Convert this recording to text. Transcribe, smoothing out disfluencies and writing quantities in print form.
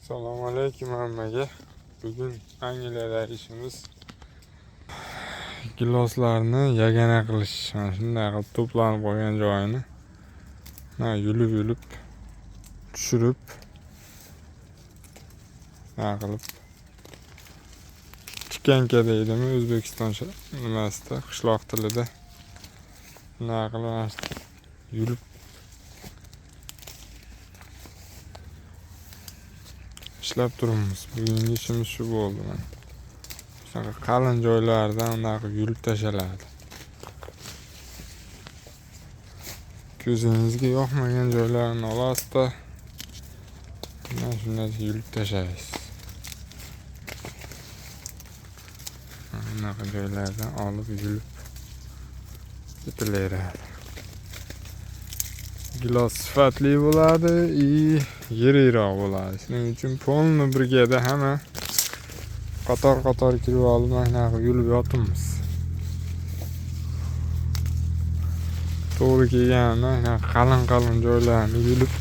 Assalomu alaykum hammaga. Bugun Angliyadagi ishimiz giloslarni yagana qilish. Mana shunday qilib to'planib qolgan joyini mana yulib-yulib tushirib, nima qilib chikanka deydimi O'zbekiston nimasida, qishloq tilida. Nima qilib mana shu yulib ishlab turibmiz. Bugungi ishimiz shu bo'ldi mana. Shunaqa qalin joylardan unaqa qilib yulib tashaladi. Ko'zingizga yoqmagan joylarini olasizda, mana shunday yulib tashlaysiz. Bunaqa joylardan olib yulib ketilaveradi. Gilos sifatli bo'ladi и yirikroq bo'ladi. Shuning uchun polni brigada hamma qator-qator kirib olib mana shunaqa yulib yotibmiz. To'g'ri kelganida shunaqa qalin-qalin joylarni yulib